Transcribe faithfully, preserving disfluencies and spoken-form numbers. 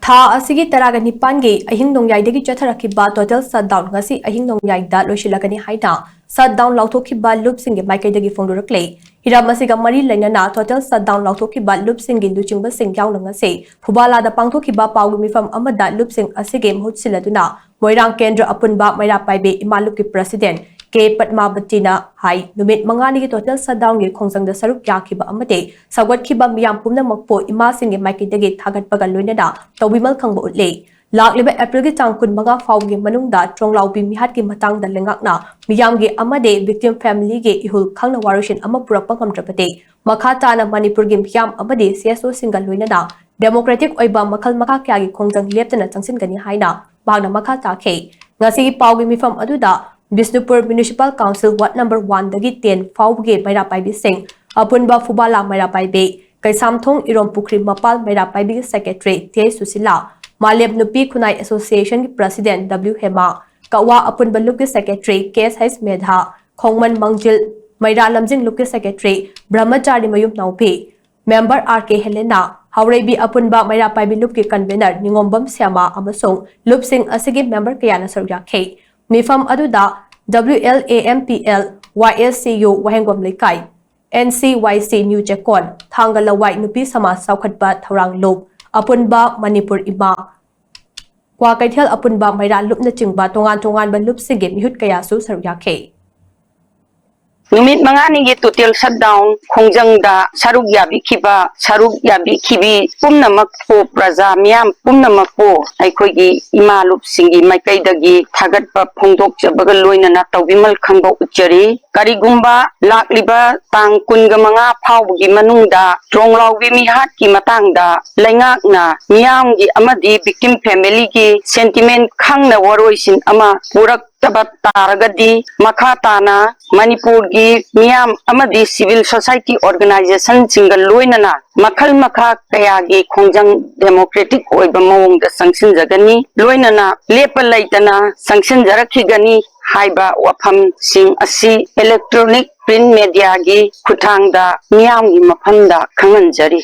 ꯊꯥ ꯑꯁꯤꯒꯤ ꯇꯔꯥꯒ ꯅꯤꯄꯥꯟꯒꯤ ꯑꯍꯤꯡ ꯅꯣꯡꯌꯥꯏꯗꯒꯤ ꯆꯠꯊꯔꯛꯈꯤꯕ total shutdown ꯉꯁꯤ ꯑꯍꯤꯡ ꯅꯣꯡꯌꯥꯏꯗ ꯂꯣꯏꯁꯤꯜꯂꯛꯀꯅꯤ ꯍꯥꯏꯅ shutdown ꯂꯥꯎꯊꯣꯛꯈꯤꯕ ꯂꯨꯞꯁꯤꯡꯒꯤ ꯃꯥꯏꯀꯩꯗꯒꯤ ꯐꯣꯡꯗꯣꯔꯛꯂꯦ꯫ ꯍꯤꯔꯝ ꯑꯁꯤꯒ ꯃꯔꯤ ꯂꯩꯅꯅ total shutdown ꯂꯥꯎꯊꯣꯛꯈꯤꯕ ꯂꯨꯞꯁꯤꯡꯒꯤ ꯂꯨꯆꯤꯡꯕꯁꯤꯡ ꯌꯥꯎꯅ ꯉꯁꯤ ꯐꯨꯕꯥꯂꯥꯗ ꯄꯥꯡꯊꯣꯛꯈꯤꯕ ꯄꯥꯎꯒꯤ ꯃꯤꯐꯝ ꯑꯃꯗ ꯂꯨꯞꯁꯤꯡ ꯑꯁꯤꯒꯤ ꯃꯍꯨꯠ ꯁꯤꯜꯂꯗꯨꯅ ꯃꯣꯏꯔꯥꯡ ꯀꯦꯟꯗ꯭ꯔ ꯑꯄꯨꯟꯕ ꯃꯩꯔꯥ ꯄꯥꯏꯕꯤ ꯏꯃꯥ ꯂꯨꯞꯀꯤ president ꯀꯦ ꯄꯗꯃꯥꯕꯇꯤꯅ ꯍꯥꯏ, ꯅꯨꯃꯤꯠ ꯃꯉꯥꯅꯤꯒꯤ total shutdownꯒꯤ ꯈꯣꯡꯖꯪꯗ ꯁꯔꯨꯛ ꯌꯥꯈꯤꯕ ꯑꯃꯗꯤ ꯁꯧꯒꯠꯈꯤꯕ ꯃꯤꯌꯥꯝ ꯄꯨꯝꯅꯃꯛꯄꯨ ꯏꯃꯥꯁꯤꯡꯒꯤ ꯃꯥꯏꯀꯩꯗꯒꯤ ꯊꯥꯒꯠꯄꯒ ꯂꯣꯏꯅꯅ ꯇꯧꯕꯤꯃꯜ ꯈꯪꯕ ꯎꯠꯂꯤ꯫ ꯂꯥꯛꯂꯤꯕ ꯑꯦꯄ꯭ꯔꯤꯜꯒꯤ ꯇꯥꯡ ꯀꯨꯟꯃꯉꯥ ꯐꯥꯎꯕꯒꯤ ꯃꯅꯨꯡꯗ ꯇ꯭ꯔꯣꯡꯂꯥꯎꯕꯤ ꯃꯤꯍꯥꯠꯀꯤ ꯃꯇꯥꯡꯗ ꯂꯩꯉꯥꯛꯅ ꯃꯤꯌꯥꯝꯒꯤ ꯑꯃꯗꯤ victim familyꯒꯤ ꯏꯍꯨꯜ ꯈꯪꯅ ꯋꯥꯔꯣꯏꯁꯤꯟ ꯑꯃ ꯄꯨꯔꯛꯄ ꯉꯝꯗ꯭ꯔꯕꯗꯤ ꯃꯈꯥ ꯇꯥꯅ ꯃꯅꯤꯄꯨꯔꯒꯤ ꯃꯤꯌꯥꯝ ꯑꯃꯗꯤ CSOꯁꯤꯡꯒ ꯂꯣꯏꯅꯅ democratic ꯑꯣꯏꯕ ꯃꯈꯜ ꯃꯈꯥ ꯀꯌꯥꯒꯤ ꯈꯣꯡꯖꯪ ꯂꯦꯞꯇꯅ ꯆꯪꯁꯤꯟꯒꯅꯤ ꯍꯥꯏꯅ ꯃꯍꯥꯛꯅ ꯃꯈꯥ ꯇꯥꯈꯤ꯫ ꯉꯁꯤꯒꯤ ꯄꯥꯎꯒꯤ ꯃꯤꯐꯝ ꯑꯗꯨꯗ Bishnupur Municipal Council ward number oneꯗꯒꯤ ten ꯐꯥꯎꯕꯒꯤ ꯃꯩꯔꯥ ꯄꯥꯏꯕꯤꯁꯤꯡ, ꯑꯄꯨꯟꯕ ꯐꯨꯕꯥꯂꯥ ꯃꯩꯔꯥ ꯄꯥꯏꯕꯤ, ꯀꯩꯁꯥꯝꯊꯣꯡ ꯏꯔꯣꯝ ꯄꯨꯈ꯭ꯔꯤ ꯃꯄꯥꯜ ꯃꯩꯔꯥ ꯄꯥꯏꯕꯤꯒꯤ secretary ꯇꯦ ꯁꯨꯁꯤꯂꯥ, ꯃꯥꯂꯦꯝ ꯅꯨꯄꯤ ꯈꯨꯟꯅꯥꯏ Associationꯒꯤ president W ꯍꯦꯃꯥ, ꯀꯛꯋꯥ ꯑꯄꯨꯟꯕ ꯂꯨꯞꯀꯤ secretary ꯀꯦ ꯑꯦꯁ ꯍꯩꯁ ꯃꯦꯙꯥ, ꯈꯣꯡꯃꯟ ꯃꯪꯖꯤꯜ, ꯃꯩꯔꯥ ꯂꯝꯖꯤꯡ ꯂꯨꯞꯀꯤ secretary ꯕ꯭ꯔꯍ꯭ꯃꯆꯥꯔꯤ ꯃꯌꯨꯝ ꯅꯥꯎꯕꯤ, member ꯑꯥꯔ ꯀꯦ ꯍꯦꯂꯦꯅꯥ, ꯍꯥꯎꯔꯩꯕꯤ ꯑꯄꯨꯟꯕ ꯃꯩꯔꯥ ꯄꯥꯏꯕꯤ ꯂꯨꯞꯀꯤ convener ꯅꯤꯉꯣꯝꯕꯝ ꯁ꯭ꯌꯥꯃꯥ ꯑꯃꯁꯨꯡ ꯂꯨꯞꯁꯤꯡ ꯑꯁꯤꯒꯤ member ꯀꯌꯥꯅ ꯁꯔꯨꯛ ꯌꯥꯈꯤ꯫ ꯃꯤꯐꯝ ꯑꯗꯨꯗ W L A M P L, Y S C U ꯋꯥꯍꯦꯡꯕꯝ ꯂꯩꯀꯥꯏ, N C Y C new Checkon, ꯊꯥꯡꯒ ꯂꯋꯥꯏ ꯅꯨꯄꯤ ꯁꯃꯥꯖ ꯆꯥꯎꯈꯠꯄ ꯊꯧꯔꯥꯡ ꯂꯨꯞ, ꯑꯄꯨꯟꯕ ꯃꯅꯤꯄꯨꯔ ꯏꯃꯥ, ꯀ꯭ꯋꯥꯀꯩꯊꯦꯜ ꯑꯄꯨꯟꯕ ꯃꯩꯔꯥ ꯂꯨꯞꯅꯆꯤꯡꯕ ꯇꯣꯉꯥꯟ ꯇꯣꯉꯥꯟꯕ ꯂꯨꯞꯁꯤꯡꯒꯤ ꯃꯤꯍꯨꯠ ꯀꯌꯥꯁꯨ ꯁꯔꯨꯛ ꯌꯥꯈꯤ꯫ ꯅꯨꯃꯤꯠ ꯃꯉꯥꯅꯤꯒꯤ total shutdown ꯈꯣꯡꯖꯪꯗ ꯁꯔꯨꯛ ꯌꯥꯕꯤꯈꯤꯕ, ꯁꯔꯨꯛ ꯌꯥꯕꯤꯈꯤꯕꯤ ꯄꯨꯝꯅꯃꯛꯄꯨ, ꯄ꯭ꯔꯖꯥ ꯃꯤꯌꯥꯝ ꯄꯨꯝꯅꯃꯛꯄꯨ ꯑꯩꯈꯣꯏꯒꯤ ꯏꯃꯥ ꯂꯨꯞꯁꯤꯡꯒꯤ ꯃꯥꯏꯀꯩꯗꯒꯤ ꯊꯥꯒꯠꯄ ꯐꯣꯡꯗꯣꯛꯆꯕꯒ ꯂꯣꯏꯅꯅ ꯇꯧꯕꯤꯃꯜ ꯈꯪꯕ ꯎꯠꯆꯔꯤ꯫ ꯀꯔꯤꯒꯨꯝꯕ ꯂꯥꯛꯂꯤꯕ ꯇꯥꯡ ꯀꯨꯟꯒ ꯃꯉꯥ ꯐꯥꯎꯕꯒꯤ ꯃꯅꯨꯡꯗ ꯇ꯭ꯔꯣꯡꯂꯥꯎꯕꯤ ꯃꯤꯍꯥꯠꯀꯤ ꯃꯇꯥꯡꯗ ꯂꯩꯉꯥꯛꯅ ꯃꯤꯌꯥꯝꯒꯤ ꯑꯃꯗꯤ victim familyꯒꯤ sentiment ꯈꯪꯅ ꯋꯥꯔꯣꯏꯁꯤꯟ ꯑꯃ ꯄꯨꯔꯛ ꯇꯕ ꯇꯥꯔꯒꯗꯤ ꯃꯈꯥ ꯇꯥꯅ ꯃꯅꯤꯄꯨꯔꯒꯤ ꯃꯤꯌꯥꯝ ꯑꯃꯗꯤ civil society organizationꯁꯤꯡꯒ ꯂꯣꯏꯅꯅ ꯃꯈꯜ ꯃꯈꯥ ꯀꯌꯥꯒꯤ ꯈꯣꯡꯖꯪ democratic ꯑꯣꯏꯕ ꯃꯑꯣꯡꯗ ꯆꯪꯁꯤꯟꯖꯒꯅꯤ, ꯂꯣꯏꯅꯅ ꯂꯦꯞꯄ ꯂꯩꯇꯅ ꯆꯪꯁꯤꯟꯖꯔꯛꯈꯤꯒꯅꯤ ꯍꯥꯏꯕ ꯋꯥꯐꯝꯁꯤꯡ ꯑꯁꯤ electronic print mediaꯒꯤ ꯈꯨꯠꯊꯥꯡꯗ ꯃꯤꯌꯥꯝꯒꯤ ꯃꯐꯝꯗ ꯈꯪꯍꯟꯖꯔꯤ꯫